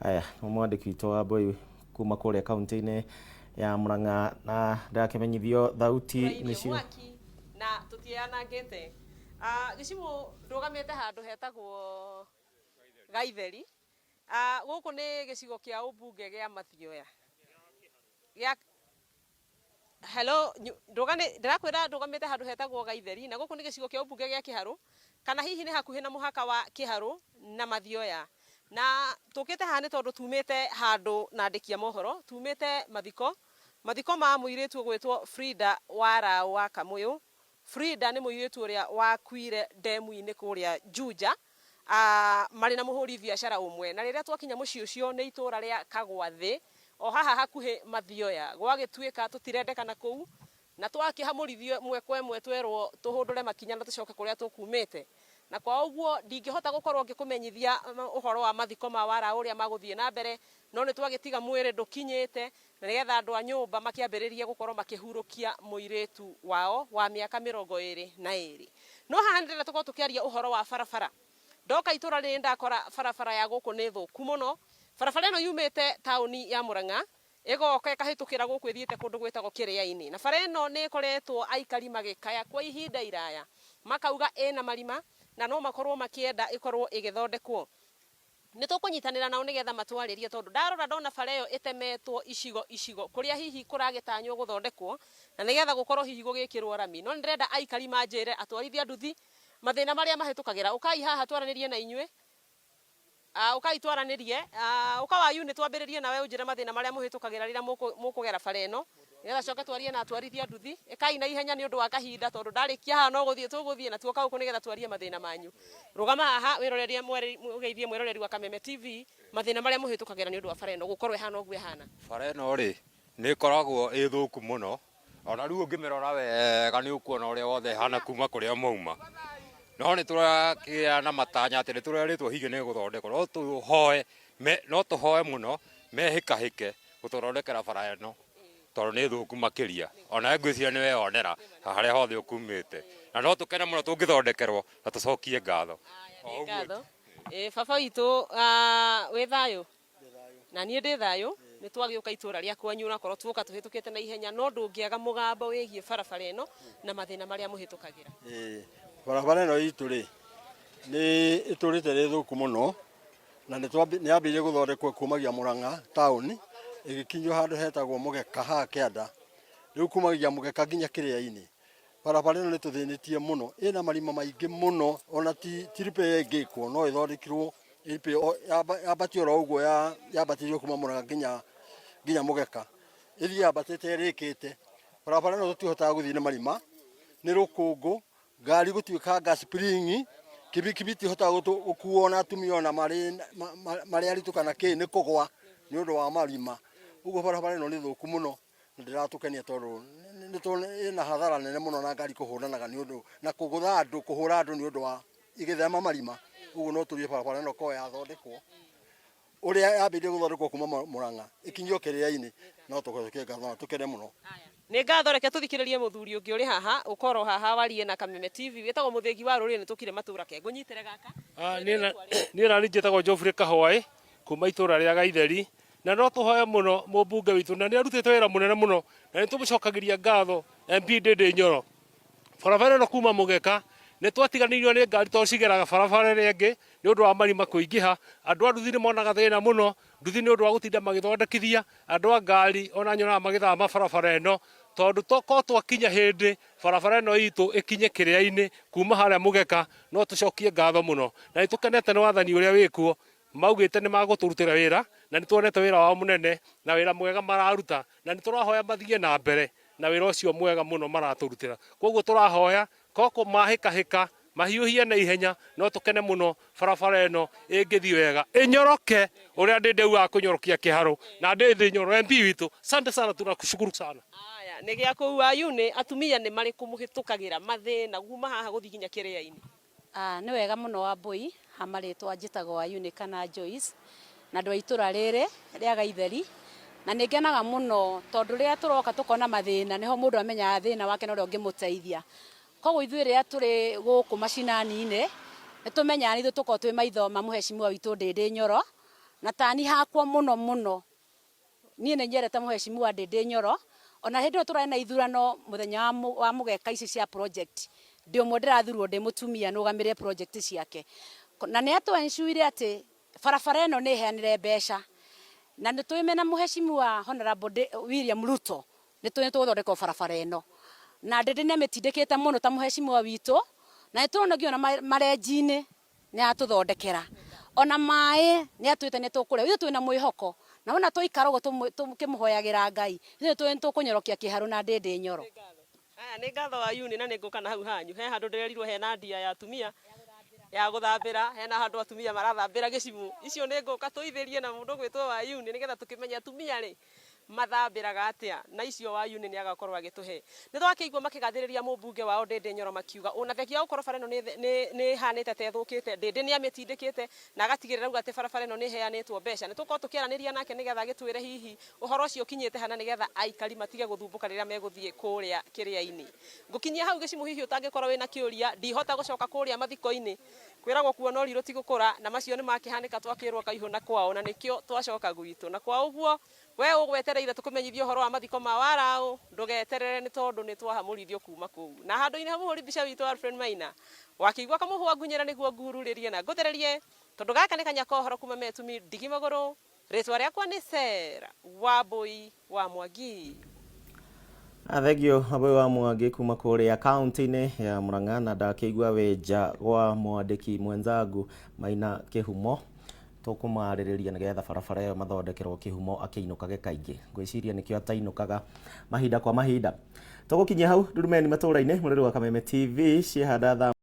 Aya, mwandĩki witũ wa Mbui kuma kũrĩa kaunti-inĩ ya Murang'a na ndakĩmenyithio thauti Tũrairie nĩcio mwaki na tũtianangĩte. Ah, gĩcimũ ndũgamĩte handũ hetagwo Gaitheri. Ah, gũkũ nĩ gĩcigo kĩa ũmbunge gĩa Mathioya. Gĩa Hello, ndĩrakwĩra ndũgamĩte handũ hetagwo Gaitheri na gũkũ nĩ gĩcigo kĩa ũmbunge gĩa Kĩharũ kana hihi nĩ hakuhĩ na mũhaka wa Kĩharũ na Mathioya. Na tũkĩte haha nĩ tondũ tumĩte handũ na andĩki a mohoro, tumĩte mathiko, mathiko ma mũirĩtu ũgwĩtwo Frida Waraũ wa Kamũyũ. Frida nĩ mũirĩtu ũrĩa wakuire ndemu-inĩ kũrĩa Juja marĩ na mũhũri biacara ũmwe. Na rĩrĩa twakinya mũciĩ ũcio nĩ itũra rĩa Kagwathĩ, o haha hakuhĩ Mathioya. Gwagĩtuĩka tũtirendekana kũu, na twakĩhamũrithio ĩmwe kwa ĩmwe twerwo tũhũndũre makinya na tũcoke kũrĩa tũkumĩte. Na kwa ũguo ndingĩhota gũkorwo ngĩkũmenyithia ũhoro wa mathiko ma Waraũ ũrĩa magũthiĩ na mbere, no nĩ twagĩtiga mwĩrĩ ndũkinyĩte, na nĩgetha andũ a nyũmba makĩambĩrĩrie gũkorwo makĩhurũkia mũirĩtu wao wa mĩaka 22. No haha nĩndĩrenda tũkorwo tũkĩaria ũhoro wa barabara. Ndoka itũra rĩrĩ nĩndakora barabara ya gũkũ nĩ thũku mũno. Barabara ĩno yumĩte taũni ya Mũrang'a, ĩgoka ĩkahĩtũkĩra gũkũ ĩthiĩte kũndũ gwĩtagwo Kĩrĩa-inĩ. Na bara ĩno nĩ ĩkoretwo aikari magĩkaya kwa ihinda iraya, makauga ĩna marima na no makorwo makĩenda ĩkorwo ĩgĩthondekwo. Nĩ tũkũnyitanĩra nao nĩgetha matwarĩrie tondũ ndarora ndona bara ĩyo ĩtemetwo icigo icigo kũrĩa hihi kũragĩtanywo gũthondekwo na nĩgetha gũkorwo hihi gũgĩkĩrwo rami. No nĩ ndĩrenda aikari manjĩre, atwarithia nduthi, mathĩna marĩa mahĩtũkagĩra. Ũkai haha twaranĩrie na inyuĩ. Ũkai twaranĩrie. Ũka wa unit twambĩrĩrie nawe ũnjĩre mathĩna marĩa mũhĩtũkagĩra rĩrĩa mũkũgera bara ĩno. Nĩgetha coke twarie na atwarithia nduthi. Ĩkai na ihenya nĩ ũndũ wa kahinda tondũ ndarĩkia haha no gũthiĩ tũgũthiĩ na tuoka gũkũ nĩgetha twarie mathĩna manyu. Rũgama haha wĩrorerie ũgeithie mwĩroreri wa Kameme TV mathĩna marĩa mũhĩtũkagĩra nĩ ũndũ wa bara ĩno gũkorwo ĩhana ũguo ĩhana. Bara ĩno rĩ, nĩ ĩkoragwo ĩ thũku mũno, ona rĩu ũngĩmĩrora wega nĩ ũkuona ũrĩa wothe ĩhana kuma kũrĩa mauma. No nĩ tũrakĩgĩa na matanya atĩ nĩ tũrerĩtwo hihi nĩ ĩgũthondekwo, no tũhoe, no tũhoe mũno mehĩkahĩke gũtũthondekera bara ĩno. Tondũ nĩ thũku makĩria. Onawe ngwĩciria nĩ weyonera harĩa hothe ũkumĩte. Na no tũkene mũno tũngĩthondekerwo na tũcokie ngatho. Nĩ ngatho. Ĩĩ baba witũ wĩ thayũ? Na niĩ ndĩ thayũ. Nĩ twagĩũka itũra rĩa kwanyu onakorwo tuoka tũhĩtũkĩte na ihenya no ndũngĩaga mũgambo wĩgiĩ barabara ĩno na mathĩna marĩa mũhĩtũkagĩra. Ĩĩ barabara ĩno itũ rĩ, nĩ ĩtũrĩte ĩrĩ thũku mũno. Na nĩ yambĩrĩirie gũthondekwo kumagia Murang'a taũni ĩgĩkinyio handũ hetagwo Mũgeka haha kĩanda. Rĩu kumagia Mũgeka nginya Kĩrĩa-inĩ. Barabara ĩno nĩ ĩtũthĩnĩtie mũno, ĩna marima maingĩ mũno ona ti repair ĩngĩkwo no ĩthondekirwo yambatio oro ũguo yambatĩrio kuma Murang'a nginya Mũgeka. Ĩthiĩ yambatĩte ĩrĩkĩte. Barabara ĩno tũtihotaga gũthiĩ nĩ marima, nĩ rũkũngũ. Ngari gũtuĩkanga spring, kibikibi itihotaga gũkuo na atumia ona marĩ aritũ kana kĩ nĩ kũgwa nĩ ũndũ wa marima. Ũguo barabara ĩno nĩ thũku mũno na ndĩratũkenia tondũ ĩna hathara nene mũno na ngari kũhũranaga nĩ ũndũ na kũgũtha andũ kũhũra andũ nĩ ũndũ wa igĩthema marima. Ũguo no tũrie barabara ĩno korwo yathondekwo. Ũrĩa yambĩrĩirie gũthondekwo kuma Murang'a ĩkinyio Kĩrĩa-inĩ no tũcokie ngatho na tũkene mũno. Nĩ ngatho reke tũthikĩrĩrie mũthuri ũngĩ ũrĩ haha ũkorwo haha warie na Kameme TV wĩtagwo Mũthĩgi wa Rũrĩrĩ nĩtũkire matũra ke ngũnyitĩre gaka. Niĩ nani njĩtagwo Geoffrey Kahwaĩ kuma itũra rĩa Gaitheri na no tũhoe mũno mũmbunge witũ na nĩ arutĩte wĩra mũnene mũno na nĩ tũmũcokagĩria ngatho MP Ndĩndĩ Nyoro. Barabara ĩno kuma Mũgeka nĩ twatiganĩirio nĩ ngari tondũ cigeraga barabara ĩrĩa ĩngĩ nĩ ũndũ wa marima kũingĩha. Andũ a nduthi nĩ monaga thĩna mũno, nduthi nĩ ũndũ wa gũtinda magĩthondekithia, andũ a ngari ona nyonaga magĩthama barabara ĩno tondũ tokorwo twakinya hĩndĩ barabara ĩno itũ ĩkinye kĩrĩa-inĩ kuma harĩa Mũgeka no tũcokie ngatho mũno. Na nĩ tũkenete nĩ wathani ũrĩa wĩkuo, maugĩte nĩ magũtũrutĩra wĩra na nĩ tuonete wĩra wao mũnene na wĩra mwega mararuta na nĩ tũrahoya mathiĩ na mbere na wĩra ũcio mwega mũno maratũrutĩra. Kwoguo tũrahoya koko mahĩkahĩka mahiũhie na ihenya no tũkene mũno barabara ĩno ĩngĩthiĩ wega ĩnyoroke ũrĩa Ndĩndĩ augaga kũnyorokia kĩharũ na Ndĩndĩ Nyoro MP witũ. Asante sana tunakushukuru sana. Aya, nĩ gĩa kũu Ayunĩ, atumia nĩ marĩkũ mũhĩtũkagĩra mathĩna kuma haha gũthiĩ nginya kĩrĩa-inĩ? Nĩ wega mũno Wambũi, ha marĩtwa njĩtagwo Wayunĩ kana Joyce, na ndĩ wa itũra rĩrĩ rĩa Gaitheri, na nĩ ngenaga mũno tondũ rĩrĩa tũroka tũkona mathĩna nĩho mũndũ amenyaga thĩna wake na ũrĩa ũngĩmũteithia. Koguo ithuĩ rĩrĩa tũrĩ gũkũ macinani-inĩ, nĩ tũmenyaga nĩ ithuĩ tũkoragwo twĩ maitho ma mũhecimiwa witũ Ndĩndĩ Nyoro, Na tani hakwa muno muno niĩ nĩ nyendete mũheshimiwa Ndĩndĩ Nyoro. Ona hĩndĩ ĩyo tũrarĩ na ithurano mũthenya wa mũgeka ici cia project, ndĩ ũmwe ndĩrathurwo ndĩ mũtumia nũgamĩrĩre project ciake, na nĩ atũ-ensure atĩ barabara ĩno nĩ ĩheanĩre mbeca, na nĩ tũĩ mena mũheshimiwa Honorable William Ruto nĩ tũĩ nĩ tũgũthondekwo barabara ĩno. Na Ndĩndĩ nĩ amĩtindĩkĩte mũno ta mũheshimiwa witũ, na nĩ tũrona nginya marenji-inĩ nĩ atũthondekera, ona maĩ nĩ atwĩte nĩ tũkũrĩa. Ithuĩ twĩna mwĩhoko, na wona twaikara ũguo tũkĩmũhoyagĩra Ngai, ithuĩ tũĩ nĩ tũkũnyorokia kĩharũ na Ndĩndĩ Nyoro. Aya nĩ ngatho wa Yuni, na nĩ ngũka na hau hanyu. He handũ ndĩrerirwo hena ndia ya atumia ya gũthambĩra, hena handũ atumia marathambĩra gĩcimũ. Icio nĩ ngũka tũithĩrie na mũndũ ũgwĩtwo wa Yuni, nĩgetha tũkĩmenye atumia rĩ mathambĩraga atĩa, na icio wa Yuni nĩ agakorwo agĩtũhe. Nĩ twakĩigua makĩgathĩrĩria mũmbunge wao Ndĩndĩ Nyoro, makiuga ona thengia wa gũkorwo bara ĩno nĩ ĩhanĩte ta ĩthũkĩte, Ndĩndĩ nĩ amĩtindĩkĩte na agatigĩrĩra auga atĩ barabara ĩno nĩ ĩheanĩtwo mbeca. Nĩ tũgũkorwo tũkĩaranĩria nake nĩgetha agĩtwĩre hihi ũhoro ũcio ũkinyĩte hana, nĩgetha aikari matige gũthumbũka rĩrĩa megũthiĩ kũrĩa kĩrĩa-inĩ. Ngũkinyia hau gĩcimũ, hihi ũtangĩkorwo wĩna kĩũria. Ndihota gũcoka kũrĩa mathiko-inĩ, kwĩragwo kuona ũrirũ ti gũkũra, na macio nĩ makĩhanĩka, twakĩrwo kaihũ na kwao, na nĩkĩo twacoka gwitũ. Na kwa ũguo we ũgwetereire tũkũmenyithie ũhoro wa mathiko ma Waraũ, ndũgeterere, nĩ tondũ nĩ twahamũrithio kuma kũu. Na handũ-inĩ ha mũhũri mbica witũ Alfred Maina wakĩigua kamũhwa ngunyĩra nĩguo ngururĩrie na ngũthererie, tondũ gaka nĩ kanya ka ũhoro kuma Metumi ndigi magũrũ. Rĩtwa rĩakwa nĩ Sera Wambui wa Mwangi. Thengio, Wambui wa Mwangi, kuma kũrĩa kaunti-inĩ ya Murang'a. Na ndakĩigua wĩ nja gwa mwandĩki mwenzangu Maina Kĩhumo, tũkũmarĩrĩria nĩgetha barabara ĩyo mathondekerwo Kĩhumo akĩinũkage kaingĩ. Ngwĩciria nĩkĩo atainũkaga mahinda kwa mahinda. Tũgũkinyia hau ndurumeni matũũra-inĩ mũrĩrĩ wa Kameme TV ciĩhanda thaa.